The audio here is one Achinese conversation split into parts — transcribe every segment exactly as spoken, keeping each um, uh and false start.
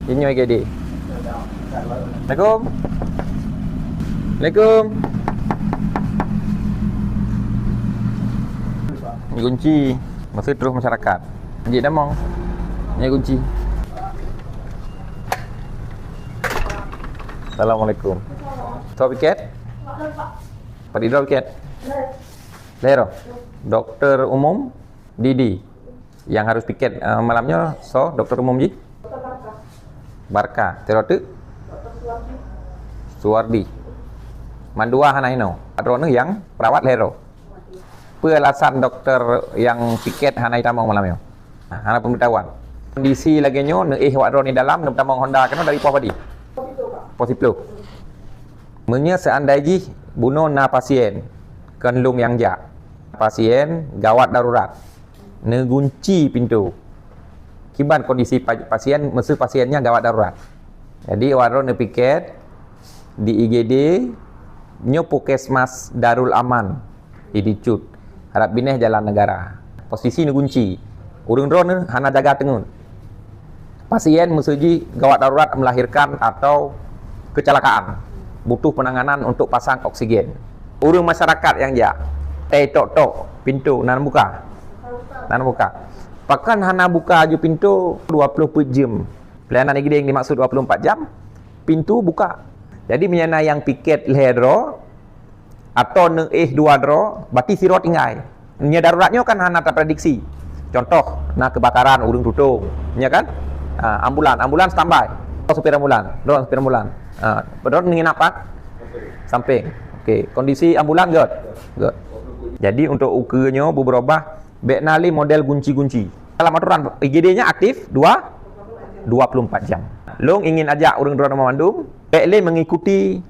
Inyoe I G D. Assalamualaikum. Assalamualaikum. Ni kunci. Masih terus masyarakat. Jik damong. Ni kunci. Assalamualaikum. Soe piket? Pak Idrol piket? Lhèe droe. Doktor umum, D D. Yang harus piket, eh, malam nyoe soe doktor umum jih? Barka. Sidroe teuk? Suwardi. Mandua hana inoe. Droeneuh nyang perawat lhèe droe. Peue alasan doktor nyang piket hana jitamong malam nyoe? Hana pemberitahuan. Kondisi lagèe nyoe neuéh awak droeneuh dalam, neupeutamong honda keunoe dari poh padum? Poh siplôh. Meunyoe seandai jih bunoe na pasien, kon lôn nyang jak. Pasien gawat darurat. Neugunci pintoe. Kiban kondisi pa-, pasien, meuseu pasien nyan gawat darurat. Jadi, awak droeneuh neupiket di I G D, nyoe Puskesmas Darul Aman, di Dicut, harab binéh Jalan Negara. Posisi neugunci. Ureueng droeneuh hana jaga teungeut. Pasien meuseu jih gawat darurat melahirkan atau kecelakaan, butuh penanganan untuk pasang oksigen. Ureueng masyarakat nyang jak, teutok-tok pintoe, na buka? Na buka. Pakon hana buka aju pintoe dua ploh peuet jeuem? Pelayanan I G D nyang dimaksud dua puluh empat jam, pintoe buka. Jadi, meunyoe na nyang piket lhèe droe, atau neuéh dua droe, berarti sidroe tinggai. Nyang darurat nyoe kan hana taprediksi. Contoh, na kebakaran, ureueng tutong, ya kan? Ha, ambulan, ambulan standby. Droe supir ambulan, droe supir ambulan. Ha, padahai nginap pat sampéng. Oke, kondisi ambulan göt. Göt. Jadi, untuk ukeue nyoe beubeurubah, bèk na lé model gunci-gunci. Dalam aturan I G D nyan aktif dua, dua puluh empat jam. Lôn ingin ajak ureueng droeneuh mandum, bèk lé mengikuti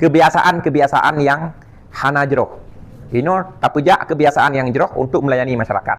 kebiasaan-kebiasaan nyang hana jroh. Inoe tapeujak kebiasaan nyang jroh untuk melayani masyarakat.